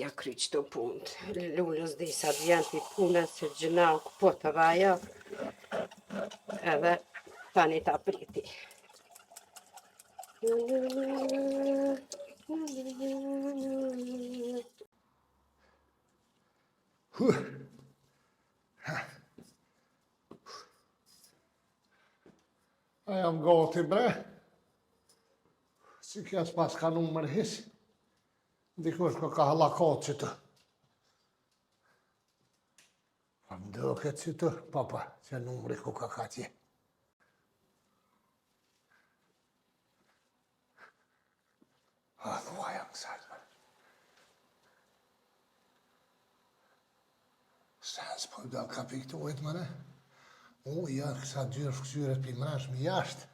t'ja kry qëto punë. Lulës di sa t'vjen pi punës, se gjëna u këput edhe ajo. Edhe tani ta priti. Huh. A jam gati bre? Si kjo s'pas ka numër hiç? Dikush ko ka hallakot që të. Pa më doket që të, papa, që numri ku ka katje. A thua jam kësaj, më. Sens po do ka piktuet mëre. U, ja, kësa gjyrë shkëqyret pi mrashmi jashtë.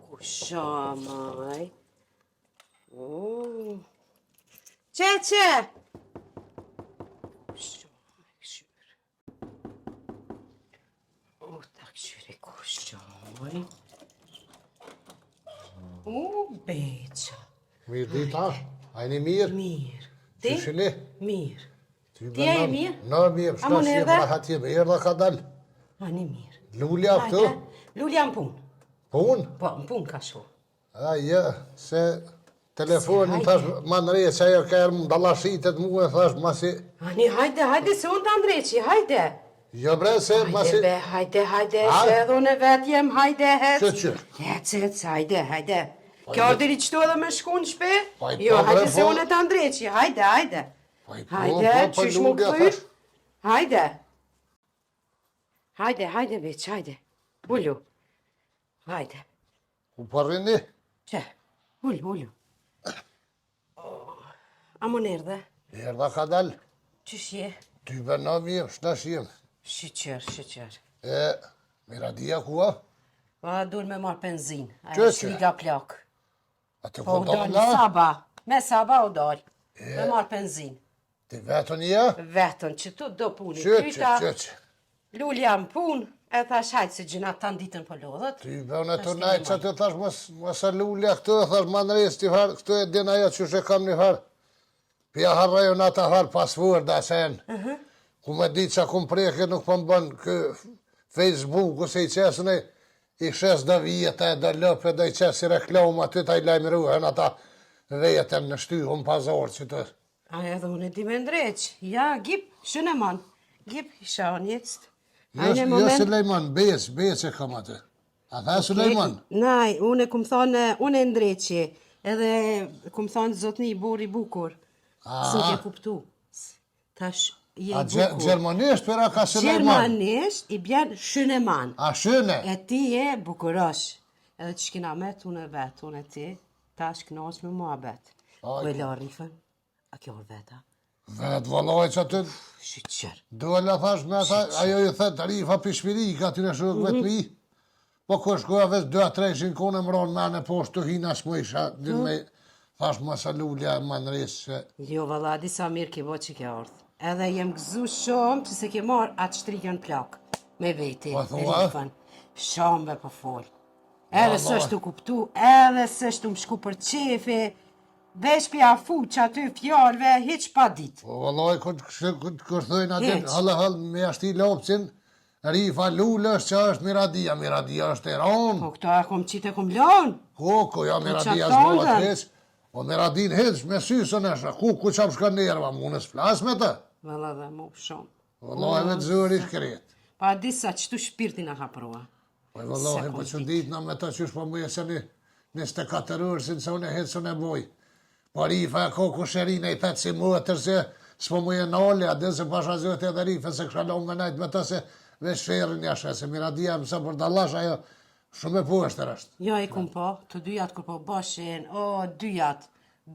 Kusha, maj? Oh. Qe, qe! Kusha, këshyrë. O, ta këshyri, kusha, maj? U, beqa. Mirë dita, a jeni mirë? Mirë. Ti? Qysh jeni? Mirë. Ti a je mirë? Në mirë, shta si jem rahat jem, erdha ka dal. A një mirë. Lulja këtu? Lulja në punë. Punë? Po, në punë ka shku. A, je, se telefonin, thash, ma ndreq, se ajo ka erë më dallashitet mua, thash, masi... Ani, hajde, hajde, se unë ta ndreqi, hajde. Jo bre, se masi... Hajde, be, hajde, hajde, se edhe unë vetë jem, hajde, hec. Që që? Hec, hec, hajde, hajde. Kjo ardh qëtu edhe me shku në shpi? Jo, hajde, se po. unë ta ndreqi, hajde, hajde. Po, po, Hajde, po, qysh mu Lulja, kthy? thash. Hajde. Hajde, hajde, veç, hajde. Ulu. Hajde. Ku po rrini? Qe, ulu, ulu. Oh, a mun erdhe? Erdha ka dal. Qysh je? Ty be në mirë, shnash jem. Shyqyr, shyqyr. E, Miradia ku a? Pa, dul me marrë benzin. Qe, Ajo qe? shliga plak. A të Po ku u dal dala? saba. Me saba u dal. Me marrë benzin. Ti vetën je? Vetën, që tu do punë i Që, që, kryta. që, që. Lulja në punë, e thash hajtë se gjëna tanë ditën po lodhët. Ty be unë të najtë që të thash mos, mos e lulja këtu, e thash ma ndreq ti farë, këtu e din ajo që e kam një farë. Pja harroj unë ata farë password asen. Ku me ditë që kum preke nuk po më bën kë Facebook ose i qesën e i shes do vjeta e do lëpe do i qes si reklam aty ta i lajmëruhen ata vetën në shtyhun pazor që të A edhe unë e di me ndreq. Ja, gib, schöner Gib, ich schaue jetzt. Jo, Eine jo Moment. Sulejman, Bec, Bec e kam atë. A tha Sulejman? Naj, unë e kum thonë, unë e ndreqi, edhe kum thonë zotni burr i bukur. S'më ke kuptu. Tash je A i bukur. gjermanisht për a ka Sulejman? Gjermanisht i bjen schöner Mann. A schöne? E ti je bukurosh. Edhe që kina met, unë e vet, unë e ti, tash knaq me muhabet. Aj, Po e la rifën? A kjo orë veta? Vetë vallaj që aty, Shyqyr. Dola thash me ata, ajo i thet Rifa pishmirika aty në shok mm -hmm. Po kur shkoja veç 2 a 3 ishin kone më ronë mene poshtë të hina s'mo isha, din me, thash mos e lulja e më ndres se... Jo, valla, disa mirë ke bo që ke ardhë. Edhe jem gëzu shumë që se ke marrë atë shtrigën plak me veti, Po, thua? Rifën. Shumë be po fol. Edhe s'është tu kuptu, edhe s'është tu më shku për qefi, veç pja fu që aty fjalëve, hiq pa ditë. Po vallaj, kur kur kur thojnë aty, Hiq. hallë hallë me jashti lopcin, Rifa lulë është që është Miradia, Miradia është e ronë. Po këto e kom qitë e kom lonë. Ku, ku, jo, Miradia qa s'bohet tondën? hiq. Po Miradin hiq, me sy së nësha, ku, ku qam shka nerva, mu në s'flas me të. Valla dhe mu shumë. Vallaj, vetë zëri shkret. Pa disa qëtu shpirtin a ka prua. Po e vëllahi, po Sekund që ditë na me ta qysh po më jesë një 24 orë, si nëse unë e hecë unë e boj. Po Rifa e ko kushërina i thet si motër se s'po më e nale, a din se pasha zotë edhe Rifa se kësha lonë me najtë me të se veç sherrin ja she, se Miradia më sa për dallash ajo shumë e poshtër është. Jo, i kum po, të dyjat kur po bëshin, o, dyjat,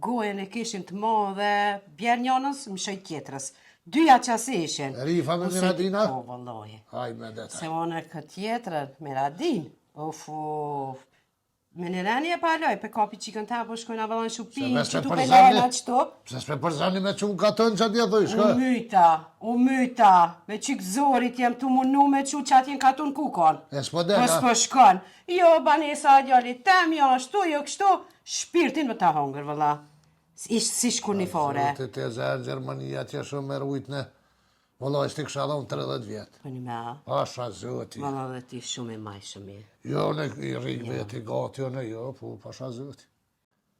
gojën e kishin të madhe, bjerë njonës, mëshoj tjetrës. Dyjat që asi ishin. Rifa me Ose- Miradina? Po, vëllai. Haj me deta. Se unë këtë tjetrën, Miradin, uf, uf. Me një reni e pa loj, pe kapi qikën ta, po shkojna valla në shupi, Se që tu pe përzani- lajna qëto. Pse s'pe përzani me çu n'katun që atje thuj, U shka? myta, u myta, me qikë zorit jem tu munu me qu që atje në katun ku kon. E s'po del, Po a? s'po shkon. Jo, banesa e djalit tem, jo ashtu, jo kështu, shpirtin më ta hongër, vëlla. Ish, si shku një fore. Ti të zë në Gjermani atje shumë e rujt në. Vëlla, ishte kisha dhonë 30 vjetë. Po një me a, Pasha zoti. vëlla dhe ti shumë i majshëm je. Jo, në i rrik veti gati, jo, në jo, po, pasha zoti.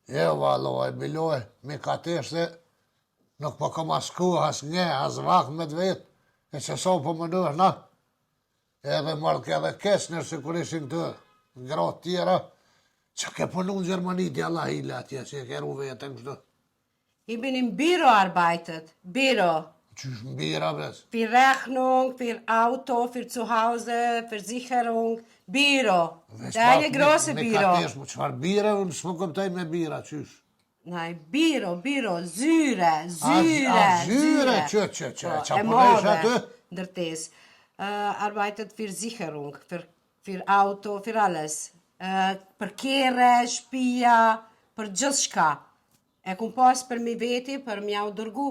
E, valla, e biloj, me katesh se nuk po kam as kohë, as nge, as vakt me të vetë, e që sa po më nërë, na. Edhe marrë ke edhe keq nërë se kur ishin të gratë tjera, që ke punu në Gjermani, djalla hile atje, që e ke ru vetën kështu. Ich bin im Büro arbeitet. Büro. Qysh mbira, bes. Für Rechnung, für Auto, für zu Hause, Versicherung. Büro. Veç Deine pak große me, Büro. Me katesh, po çfarë bire, unë s'po kuptoj me bira, qysh. Nein, Büro, Büro, Zyre, Zyre, a, zyre, që, që, që, Po, qa e punojsh madhe, aty? Ndërtesë. Uh, arbeitet für Sicherung, für, für Auto, für alles. Uh, për kere, shtëpia, për gjithçka. E kum pas për mi veti, për m'ja u dërgu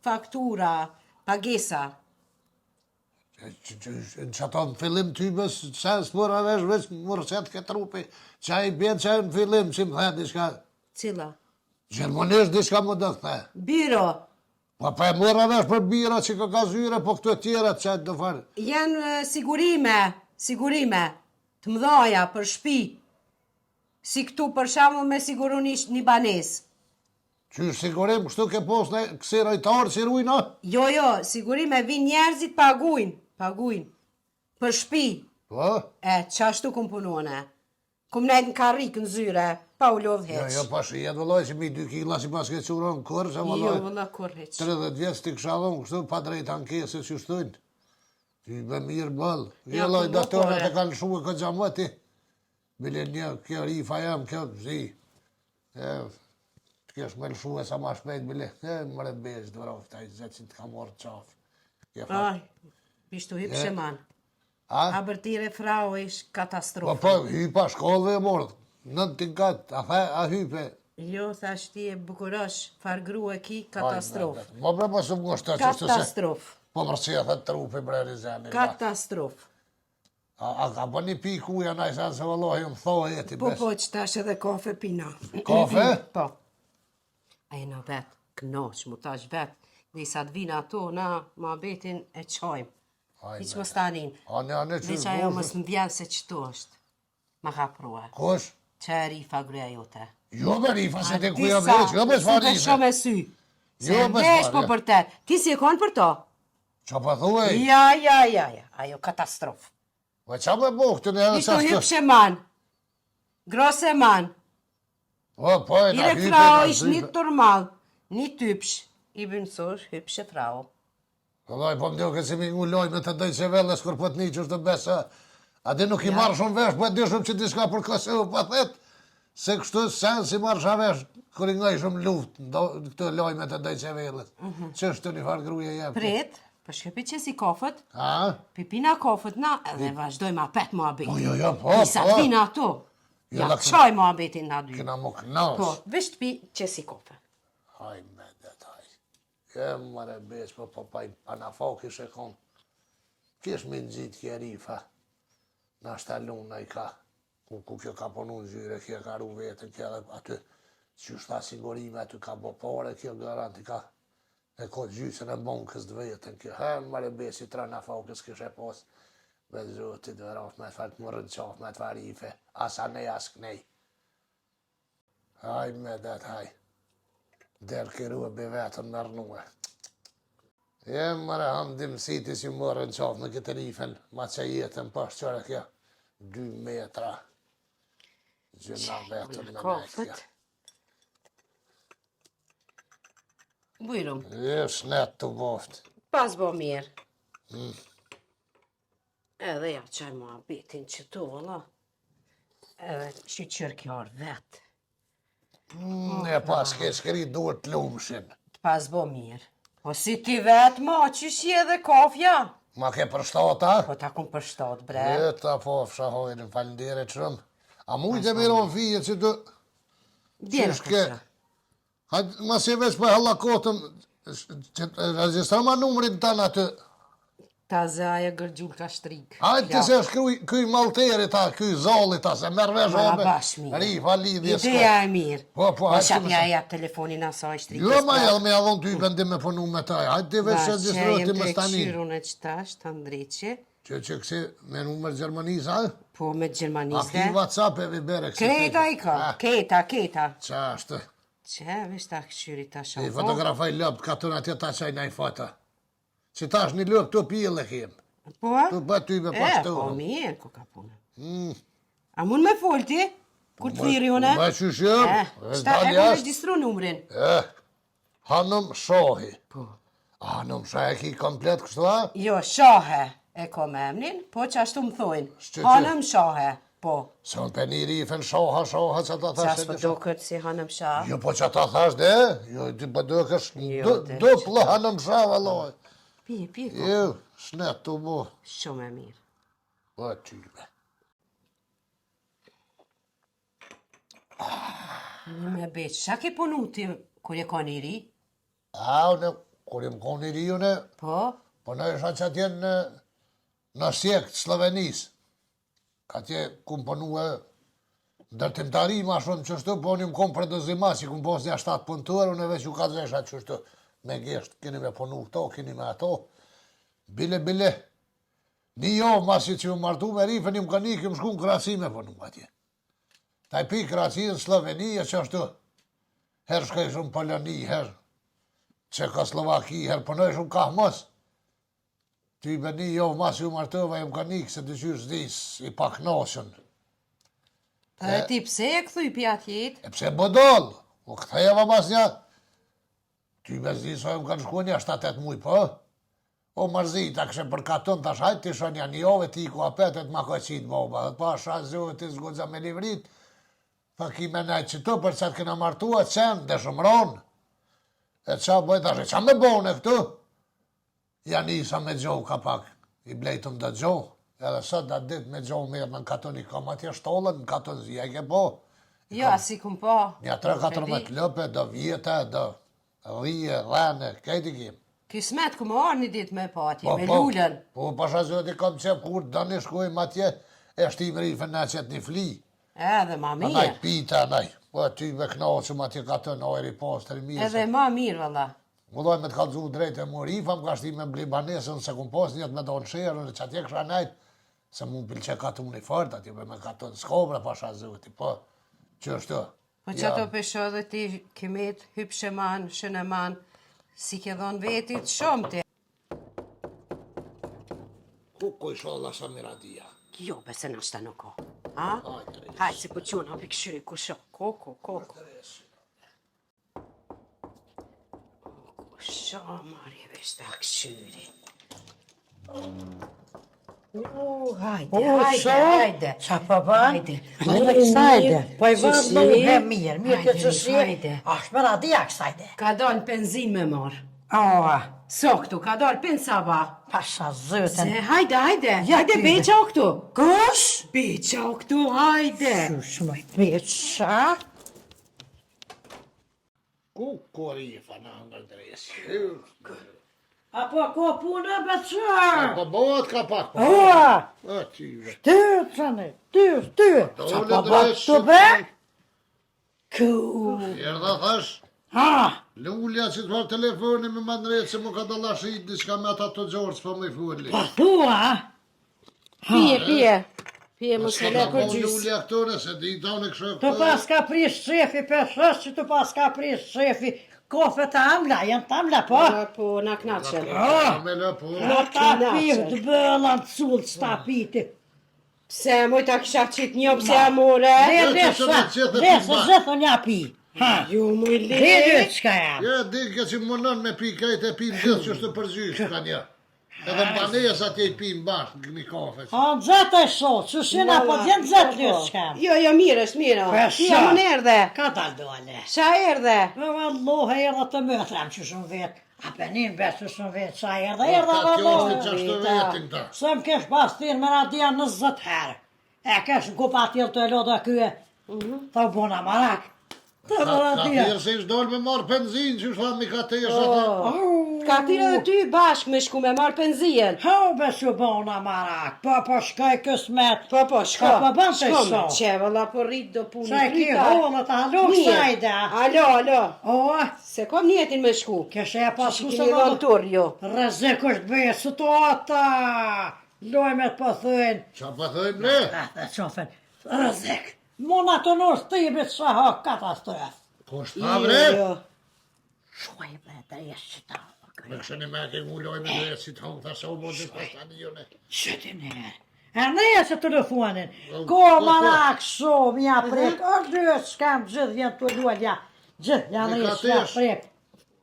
faktura, pagesa. Që, që, që, që ato në fillim tybës, se s'mora vesh, veç më rëqet këtë trupi, që i bjen që në fillim, që më the diçka, Cila? gjermanisht diçka më do the. Biro. Po po e mora vesh për bira që ka ka zyre, po këto e tjera që do farë. Janë eh, sigurime, sigurime të mëdhaja për shtëpi. Si këtu për shembull me siguru një, një banesë. Qysh sigurim, kështu ke pos në kësi rojtarë që rujnë, a? Jo, jo, sigurime vinë njerëzit paguajnë, paguajnë për shtëpi. Po? E, qashtu kum punu une. Kum nejt në karrik në zyre, pa u lodh Jo, hiç. jo, pa shijet, vëlloj, që mi 2 kila si pas ke quron kurrë, se jo, vëlloj, vëlla kurrë hiç. 30 vjetë s'ti kisha dhonë, kështu pa drejt ankesë që shtojnë. Ti bë mirë bëll. Ja, Jo, lloj po, datorët po, e kanë lëshuar këtë gjamëti. Bile një, kjo rifa jam, kjo zi. E, të kesh me lëshuar sa ma shpejt, bile, e, mëre besh, të vrofta, i zet që të ka morë qafë. Ke fat. Aj, bishtu hipshe man. A? Aber ihre Frau ist Po, Katastrophe. po, hypa shkollëve e morë. Në të katë, a the, a hype. Jo, thash ti e bukurosh, far grua ki, katastrof. Mo bre, mos u ngushto, që shtu se... Katastrof. Po mërësia, thë trupi, bre, rizani. Katastrof. A, a ka bë një pikë uja në sen se vallahi unë thoë jeti Po, bes. po, që tash edhe kafe pina. Kafe? Po. A jena vetë, knoq, mu tash vetë. Dhe sa të vina ato, na, muhabetin e qojmë. Aj, Hiq me. mos tanin. Ane, ane, që Veç ajo mos më vjen se qëtu është. Ma ka prua. Kush? Që e rifa gruaja jote. Jo me rifa, se te ku jam Disa, veç, jo me si çfarë të rife. shoh me sy. Se Jo, me vesh çfarë, po jo. për te. Ti si e kanë për to? Qa po thuaj? Ja, ja, ja, ja. Ajo katastrofë. Po qa me bo këtë në edhe Ishte qashtu? hipshe man. Große man. Po, po, e na Ihre hype, Frau na ist zype. nicht normal. Nicht hübsch. Ich bin so hübsche Frau. Vallai, po më duket se mi ngu lojme të Deutsche Welle, kur po të një që është të besa. A di nuk i marrë shumë vesh, po e di shumë që diçka për Kosovë po thet, se kështu sen si marrë shumë vesh, kur i ngaj shumë luftë, do, këto lojme të Deutsche Welle. Që është një farë gruje jep. Prit, po shkëpi që si kofët, A? pipina kofët na, edhe vazhdojmë apet muhabet. Po, jo, jo, po, Disa po. të vina ato. Jo, Ja, la- qaj muhabetin na dy. Kena më knas. Po, veç të pi që si kofe. Haj, me det, haj. E, mëre beq, po, po, pa, pa na fok ishe kon. Kish mi ngjit kje rifa. Na shta luna i ka. Ku, ku kjo ka punu në zyre, kjo ka ru vetën, kjo edhe aty, që shta sigurime, aty ka bo pare, kjo garanti ka e ka gjysën e bankës të vetën, kjo. He, mëre beq, i tra na fokës kishe pos. Me zotit dhe rafë, me të farë të mërën qafë, me të farë rife, as anej, as knej. Haj, me det, haj. Der këru e be vetën me rënue. E mëre ham dimsiti si morën qafë në këtë rifen, ma që jetën pas qërë kjo, 2 metra. Gjëna vetën me nejt kjo. Kofët. Bujrum, E, shnet të boft. pas bo mirë. Mm. Edhe ja qaj muhabetin që tu, valla. Edhe shyqyr kjo orë vetë. Mm, e pas ke shkri duhet të lumshin. Të pas bo mirë. Po si ti vetë, ma, qysh je edhe kofja? Ma ke përshtata? Po ta kum përshtat, bre. E, ta po, fshahojnë, falenderit shumë. A mujtë e miron fije që të... Djera Qysh ke? Hajde, mos e veç për hallakotëm, që regjistroma numrin tënd aty. Ta zë ajo gërgjul ka shtrik. Hajde ti se shkruj ky malteri ta, ky zolli ta, se merr vesh Ma ome. bash mirë. Rifa lidhje s'ka. Ideja e mirë. Po, po, hajde Mos ti ja jap telefonin asaj shtrikës. Jo, ma edhe me ja dhon ty vendim me punu me ta. Hajde ti veç regjistro ti me stanin. Qe jem të e qëtash, ta ndreqe. Që që kësi me numër Gjermanisë, a? Po, me A Gjermanisë. ki WhatsApp e vibere kësi. Kreta i ka, Ah, keta, keta. Qa është? Qe, veç ta këshyri ta I shafo. fotografaj lëpt, ka tënë atje ta qaj naj foto. Që tash një lëpt të pjellë e kem. Po, a? Tu bë ty me E, pashtu. po, mirë, ku ka punë. A mund me fol ti? Kur të thirri une? Ma qysh jam? E, E, shta e dal ku jashtë. regjistru numrin. E, Hanëm Shohi. Po. Hanëm Shohi e ki komplet kështu, a? Jo, Shahe e kom emnin, po që ashtu më thojnë. Shqe që- Hanëm Shahe, po. Se unë për njëri i fen Shoha, Shoha, që ta Qa thash. s'po do këtë si Hanëm Shahe? Jo, po që ta thash dhe, jo, ti po do kësh, Jo, do, dhe do që- plë Hanëm Shoha, valloj. Pije, pije, ko. Jo, shnet të bo. Shumë e mirë. Po, tybe. Një me beqë, qa ke punu ti kur je ka njëri? A, unë, kur jam konë i ri, unë, Po, po në isha që atje në, në Sjek të Slovenisë. Atje ku më punue ndërtimtari ma shumë qështu, po unë jam konë predozima, që kum pas një 7 punëtor, unë veç u ka zesha qështu, me gisht, keni me punu këto, keni me ato. Bile, bile, një javë masi që u martu me rifën, jam kanë ikë, jam shku në Kroaci me punu atje. Ta i pi Kroaci në Sloveni e qashtu. Herë shkoj shumë Poloni, herë Çekoslovaki, herë punoj shumë kahmos. Ty me një javë masi u martova, jam kanë ikë, se dyqysh s'di, i paknaqën. e ti pse e kthy pi atë jetë? E pse budall? U ktheva mas një... Ty me s'di sa jam kanë shku një 7-8 muj, po? O mërzita, kështë për katun, tash hajt ti shon një javë, ti ku apet e të ma ka qitë boba. Dhe pa sha zoti s'guxa me livrit. Tha ki me nejtë qëtu, për qatë kena martua, qenë, dhe shumë ronë. E qa bëj, tash, e qa me bone këtu? Ja nisa me gjo ka pak, i blejtëm dhe gjo. Edhe sot atë ditë me gjo mirë në katun i kam atje shtollën, në katun zia i ke po. Jo, asi kum po. Një 3-14 lëpe, do vjeta, do dhije, rane, kejt i kim. Kismet ku më arë një ditë me pa atje, me po, lulën. Po, pasha zoti kam qef kur doni shkojmë atje, e shtim rifën na qet një fli. Edhe ma Anaj mirë. pita, anaj. Po ty me knaqëm atje ka të ajri pastër i mirë. Edhe ma mirë, valla. Mulloj me të kallzu drejt e mu rifa më ka shti me bli banesën se kum pas njet me donë sherën e që atje kësha nejt, se mu më pëlqe katuni fort atje, me katun s'kobre pasha zoti, po që është. Po që ato pesho dhe ti kemet, hypsheman, shëneman, si ke dhonë vetit shumë ti. Ku ku ishallah sa miradia. Jo, bese nashta nuk ka. Ha? Hajde, Hajde, se po quna, po këshyri kush o. Koko, koko. Kush o, mari, vesh ta këshyri. U, hajde, O, hajde, qa? hajde. Qa po bën? Hajde. Mirë kësajde. Po i vëm Qysh më je? he mirë, mirë Hajde, të qysh je. hajde. Ashtë më radia kësajde. Ka dalë penzin me marë. Oa, So këtu, ka dalë pen sabah. pasha zëtën. Se, hajde, hajde, Ja, hajde, ty. beqa o këtu. Kush? Beqa o këtu, hajde. Qysh më beqa? Ku ku rifa në hëngër dresi. Apo ko punë beqa? Po bëhet ka pak. Po. Oa, A ty. ve. ty, qane, ty, ty. Qa Dole po bë dresi. këtu be? Ku? Erdha thash, Ha, Lulja që të farë telefoni me ma ndrejt se mu ka dallashit diçka me ata të gjorë s'po më i foli. po thua? Pije, pije. Pije, mos S'ka me le ka për bo gjysë. Lulja këtu nëse di ta unë kështu Tu pas ka prish shefi, pesës që tu pas ka prish shefi. Kofe të amla, janë të amla, po? Po, na knaqen. Ah, me lë po. Po ta pi të bëlla në cullë s'ta piti. Pse, moj ta kisha qitë një, pse a more? Dhe Jo, dhe që sa, të gjithë dhe e se pi gjithë unë ja pi. Ha, Jo, moj le. dhe dhe çka jam. Jo, di ke që munon me pi krejt e pim gjithë që është përgjysh ka një. Edhe në banesë atje i pim bashkë në një kafe. Ha, nxehtë e sot, që shina po vjen nxehtë lë çka jam. Jo, jo, mirë është, mirë. Po, Ti a sa? mun erdhe? Ka dal dole. Qa erdhe? Po vallohe erdha të mëtram që shumë vetë. A penin be që shumë vetë, qa erdha, erdha Ta kjo është vallohe. që ashtu vetin ta. Se më kesh pas thirë me radia 20 herë. E kesh në kupa tjellë të e loda kye. Tha u bona marak. Të Ka, më ka radija. thirë se ish dolë me marrë benzin, që është mi ka të jesh atë. Ka thirë edhe ty bashkë me shku me marrë penzijen. Ha, be su bona marak. Po, po, shkoj kësmet. Po, po, shko. Ka po bën të Shko, so. me, Qe, valla, po rrit do punë. Sa e ki kryta. hollët, alo Mirë. kësajde. Alo, alo. O, Se kom njetin me shku. Keshe e pas Që ku keni se dhënë tur, jo. Rrezik është bëje situata. Lojmet po thëjnë. Qa po thëjmë ne? Atë qofen. Rrezik. Mund atë në shtibit sa ha katastrof. Po është tha bre? Jo, Shuaj bre, dresh që ta. Me kështë një me ke ngu lojme dhe si të hongë, tha se u bo dhe pasani jo ne. Qëti ne. E ne se telefonin. Po, Ko po, po. marak shumë, ja prek. O dysh, s'kam gjithë vjen të lualja. Gjithë janë Me e s'ja katesh. prek.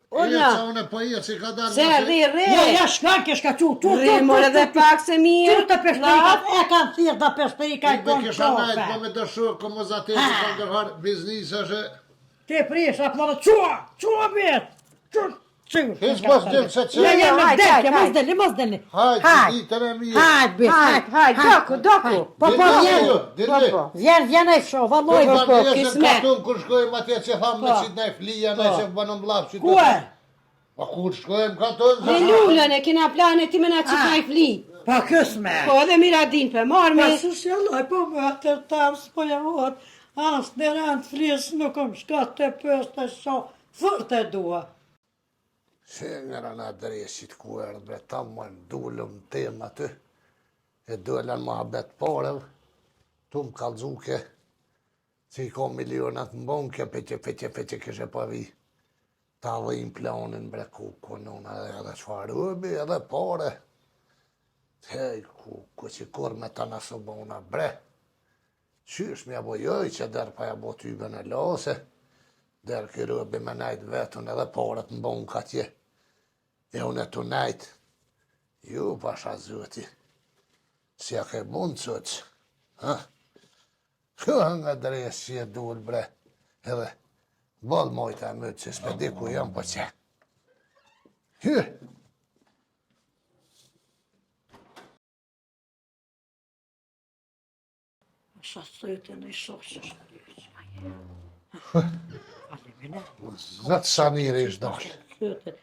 Ulla. E, ca unë po i, si ka dalë. Se rri, rri. Ja, ja shkon, kesh ka qu, tu, tu, Rri, tu, more tu, edhe tu. pak se mirë. Tu të peshtërikat, e kanë thirë da peshtërika i Me konë kisha najtë, po qofe. me dëshu, ko mos atë që ka ndërhar biznis është. Ti prish, apo më qua, qua bet. Qua, sigur. Hiç mos del se që. Ja, ja, mos Hajde, del, hajde, mos hajde. delni, mos delni. Hajde, ditën e mirë. Hajde, bet, Hajde, hajde, doku, doku. Po, po, Dil vjen, ju, dil Po, ju. po. vjen, vjen ai shoh, valloj. Po, po, po, kismet. kismet. Katun, kur shkojmë atje që thamë me Po. qitë në flija, në që bënëm blap, që Ku e? Po kur shkojmë katun? Me lulën e kena plane ti me na qitë Ah. naj fli. Po kësme. Po edhe Miradin pe marrë Po me. së shëlloj, po më atë tam s'po ja hot. As në rand flis nuk kom shka të pës të shoh. Fort e dua. Se ngëra na dresit ku erdhë, bre, ta më dulëm tem aty, e dolën muhabet parev, tu më kallzuke, që i ka milionat në bonke, peqe, peqe, peqe, kishe pa vi. Ta dhim planin, bre, ku, ku, nona, edhe, edhe qfarë ubi, edhe pare. Hej, ku, ku që kur me ta nësë bona, bre. Qysh m'ja bo joj, që der pa ja bo tybe në lase, der ky robi me nejt vetën edhe paret në bonk atje. E unë e tu nejt. Ju, pasha zoti, si ja ke mund cuc, ha? Kjo nga dres që e dul, bre, edhe boll mojta e mytë që s'pe di ku jam, po që. Hy, Sa sytë në shoh që shkë. zëtë sa nire ish dalë. Sytë.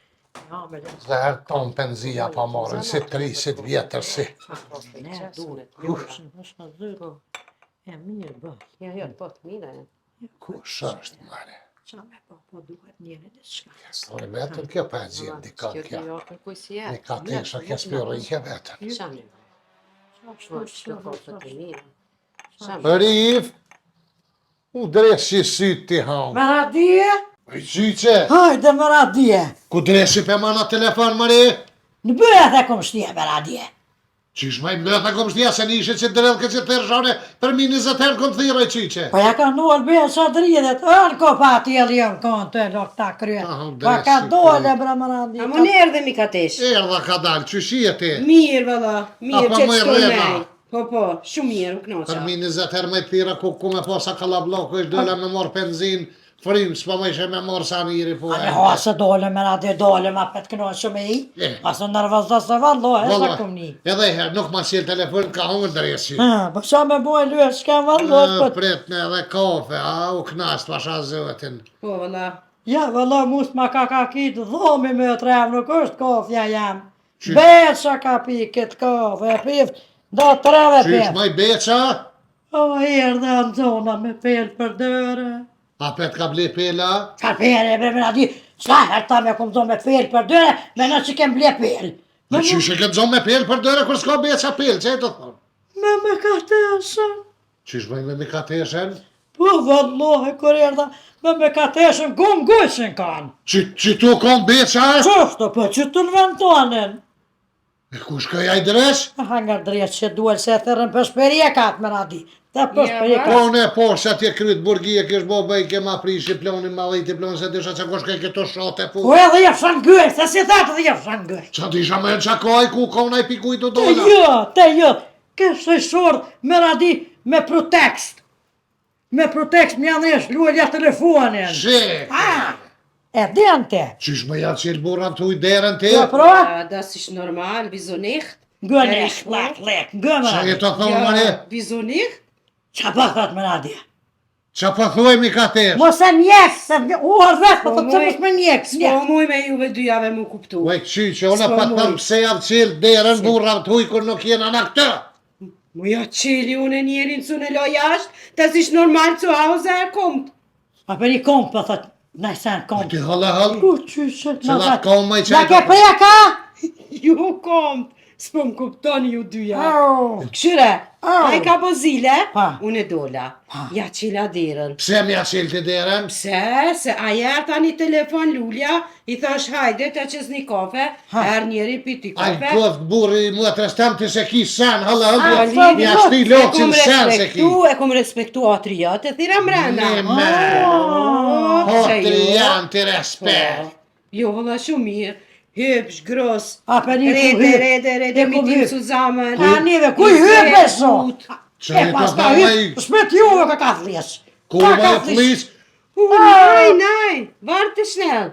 Ja, me le. Dhe herë tonë penzija pa marrën, si të ri, si të vjetër, si. Ne duhet. Jo, është në E mirë bë. Jo, jo, po të mira. janë. Kush është, mare? Qa me po, po duhet njëri diçka. S'lori vetën kjo pa e gjenë dikon Kjo kjo. jo, kërkuj si e. Një katesha kjo s'pjorë vetën. Shani. Qa Po, kjo po të mira. Shani. Rif, u dresi sytë ti hamë. Me radije? I qyqe, Hajde me radije. ku dresi pe mana telefon mëri? Në bëhet e kom shtije me radije. Qysh ma i mbetha kom shtia se një ishe që drell këtë që thërë shane, për mi 20 herë kom thirë e qyqe. Po ja ka nuar bëhet sa dridhet, ërë ko pa tjellë jam konë të lok ta krye. Ah, Pa ka dresi, dole bre me radije. A më ne erdhe mi katesh? Erdha ka dalë, qysh je ti? Mirë, valla, mirë, Apo që më të shkoj rrena? me. Po, po, shumë mirë, u knoqa. Për mi 20 herë më i thira ku, ku me posa kallabloku, ish dola me marrë benzin, frymë, s'po më ishe me marrë sa miri, po. A me ha se dole me radije, dole ma pet kënonë që me i. E. Pas në nervozdo se vallo, e sa Valla, kom një. edhe i herë nuk ma sjell telefon, ka hongër dresi. Ha, po qa me bojë lue, s'ka vallo, po Pret në edhe kafe, a u knast pasha zotin. Po, valla. Ja, vëlla, mus ma ka ka kitë dhomi me trem, nuk është kofja jam. Qysh? Beqa ka pi këtë kafe, e pift, do treve Qysh pef. maj beqa? O, erdhe në zona me pel për dëre. A pet ka ble pela? Qa pele, bre, me di, sa herë ta me kom zonë me pel për dëre, me në që kem ble pel. Me qysh e këtë zonë me pel për dëre, kur s'ka beqa pel, që e të thonë? Me me kateshën. Qysh maj me mikateshen? Po, vëllahe, kur erdha, me me kateshën, gum gushin kanë. Që, që tu kom beqa? Qështu, po, që të në ventonin. E ku shkoj ai dresh? Aha, nga drejt që duel se e thërën për shperijekat me na di. Të për Ja, shperijekat. Po unë e po, se atje kryt burgi e kish bo bëj, ke ma prishi plonin, ma dhiti plonin, se disha që ku shkoj këto shote po. Po edhe jepshan gëj, se si thatë dhe jepshan gëj. Qa disha më e qakoj, ku ka unë ai pikuj të Te dola? jo, te jo, kështë short me na di me protekst. Me protekst më janë është luelja telefonin. Shek! Ah, e den te. Qysh më janë qelë burra të uj derën ti? Jo, pra, Ja, das ist normal, wieso nicht? ngëne, lek, lek, ngë me Qa na je di. të thonë më ne? wieso nicht? Qa pa thot me radje? Qa po thuaj mi ka tesh? Mos e njek, se u orë vetë, po thotë se mos me njek, S'po muj me juve dyjave mu kuptu. Ue qyqe, unë pa të thëmë pse jav qelë derën burra të huj kur nuk jena na këtu. Mu ja qeli unë e njerin që në lo jashtë, das ish normal zu Hause er kommt. A për një komp, po thot, najsen komp. Ti holle holl? Ku qyqe, Që la koma i Na ke preka? Ju kommt, s'po më kuptoni ju dyja. Au. Këshyre, Au. ai ka bo zile, Pa. unë e dola. Ja qela derën. Pse m'ja qelë ti derën? Pse, se a jer tani telefon Lulja, i thash hajde të qes një kafe, erë njeri piti Ai kafe. koft burri i motrës tem ti se ki sen, holle holl, Ali, mja shti e lokën kom sen se ki. respektu, e kom respektu atrijat, e thira mrena. Një me, Oh, pse hatri jo? janë ti respekt. Po. Jo, vëlla shumë mirë. Hübsch, groß. A, për një ku Rede, hyp. rede, rede, E ku mit ihm hyp. zusammen. A neve, ku i hyp e so? Gut. Që E i pas të ka thama hyp, i, shpet juve ka ka flis. ku Ka më ka e flis. flis, Oh, nein, nein, warte schnell.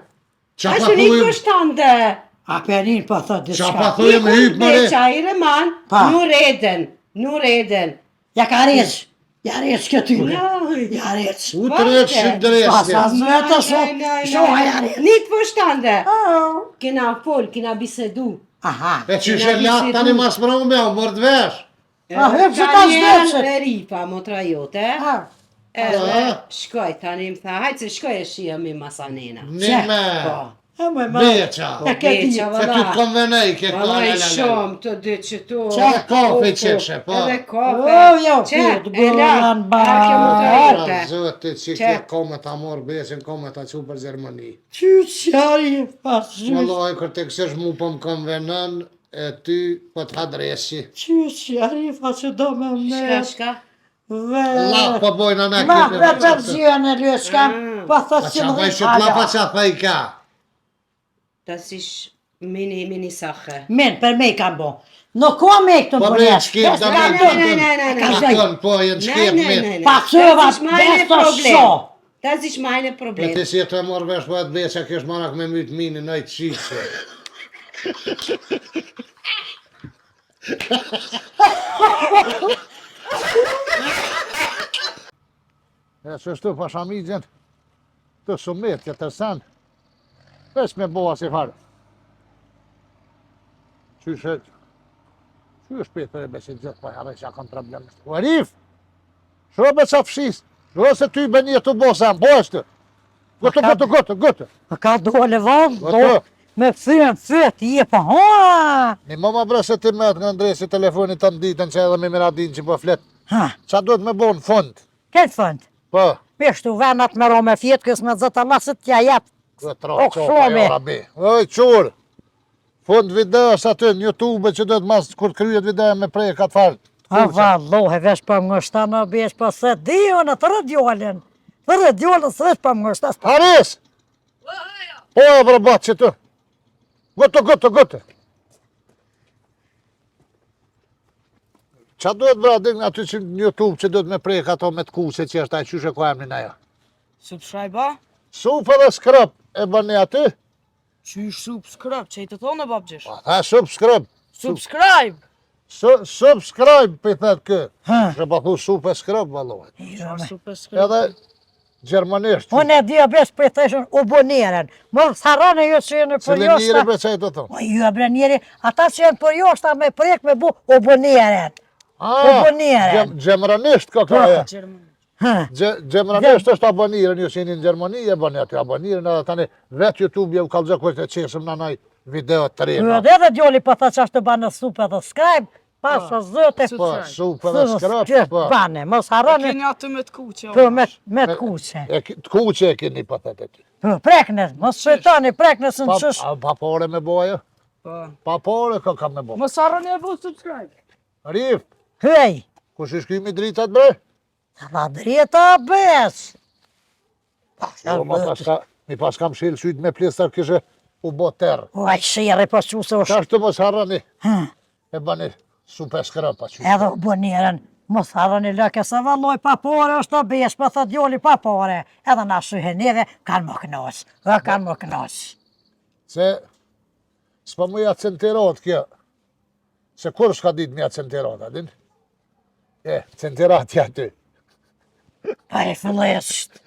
qa Hast pa du nicht thujmë, verstanden? A perin po thot qa diçka. pa thujmë hyp më re. Beqa, ihre Mann, Pa. nur reden, nur reden. Ja ka rec. Ja rec këtyre. Nein. Ja rec. U të rec shqip Pas dresje. as vetë so. Nein, nein, Shoha nein. ja rec. Nicht verstanden. Au. Kena voll, kena bisedu. Aha. E që ishe latë tani mas mrome, u mërë të vesh. A hyp që ta zhdecet. E ripa, motra jote. Ha. Edhe Ah. shkoj tani më tha, hajtë se shkoj e shihemi masanena. Një me, Po. E më më. beqa. E ke di. Beqa, Se ty të valla. konvenej, ke Valla i la, la, la. shumë të dy që tu. Qa kafe qeshe, po. Edhe kafe. O, jo, Qe, pit, e la, buran, a ke motra bar. jote. Pra, Zoti që Qe. ke kome ta morë besën, kome ta qu për Gjermani. Qyqari pas qyq. Wallahi, kur të kësësh mu po më konvenon, e ty po të hadresi. Qyqari pa që do me Shka, me. shka. Dhe. La, po bojnë ana Ma këtë. për përgjën e lyshka, po thot Pa si qa më bëj dhit që t'la pa hala. qa thaj ka. Das ist mini, mini Sache. Men, për me i kam bo. Nuk ka me këtu Po në bre, punesh. shkep, da Ne, me ne, ne, ne, ne, ne. A kon, po, jenë shkep Ne, ne, me. ne, ne. Pa cëva, Das ist meine beso Problem. sho. Das ist meine Po Problem. ti si e të morë vesh, po atë besa kesh marak me myt minin, nëjtë qyqe. E që shtu pashamixhen, të sumet, të tërsen, veç me boa si farë. Qyshe, qysh Petër e besit gjithë, po herë që kam problem. O Arif, shro be qa fshis, shro se ty be një të bosa, po është. Gotë, gotë, gotë, gotë. Po ka dole vallë, Po, do to. me thyen fyt, je po ha. Një mama bre se ti met nga ndresi telefonit të nditën që edhe me miradin që po flet. Ha, Qa duhet me bo në fund? këtë fund. Po, Mishtu venat me ro me fjetë, kës me zëtë Allah se t'ja jep. dhe tro, O, qopa, këshome. jo, rabi. Oj, qur! Fund videos aty në Youtube që duhet mas kur kryet video me prek atë farë. A vallohe, vesh pa më ngështa në besh, po se di unë, të djolën. Të djolën, se vesh pa më ngështa. Haris! Po e bre bat që të. Gotë, gotë, gotë. Qa duhet bre aty aty që në Youtube që duhet me prek ato me të kuqe që është ai qysh e ka emrin ajo. Subscribe a? Sup edhe skrap e bëni aty. Qysh subscribe, që i të thonë babgjysh? Pa tha subscribe. Subscribe! Su, subscribe për i thet kë. Ha. Që pa thu sup e skrap vallohet. Subscribe. Edhe gjermanisht. Unë e di o besh për thëshën u boneren. Mos harroni ju që jeni për Cile njëri joshta. bre që i të thonë. O ju e bre njeri, ata që janë për joshta me prek me bu u boneren. Ah, U boneren. Gjermanisht ka ka ajo. Gjermani. Ha. Gjermanisht është abonirën, ju që jeni në Gjermani e bëni aty abonirën edhe tani vetë YouTube jau kallëzoj ku e qesim na naj video të re. Ju edhe edhe djoli po tha që është të banë sup edhe scribe, pas o zëte. Po, sup edhe skrap, po. Bane, mos E harroni keni aty me të kuqe. për me, me të kuqe. E ki- të kuqe e keni po thotë aty. Për prekne, mos shëtoni, prekne se Pa, në qysh. a, pa pore me bo ajo? Po. Pa pore ka kam me bo. Mos harroni e bu subscribe. Rif, Hej, kush i shkymi dritat bre? ta drita bes. Jo, ma pas ka, mi pas kam shil syt me plestar kishe u bo terr. O, ai sherri po qu se është. Tash të mos harroni, Ha, e bëni super skrapa qysh. Edhe u boneren, mos harroni lëke se valloj pa pore është o besh, po thot djoli pa pore. Edhe na shyhe neve, kanë më kënaq, dhe kanë më kënaq. Se s'po më ja centirat kjo. Se kur s'ka ditë më ja centirat, a din? E, centirat ja aty. Pa e fëllesht.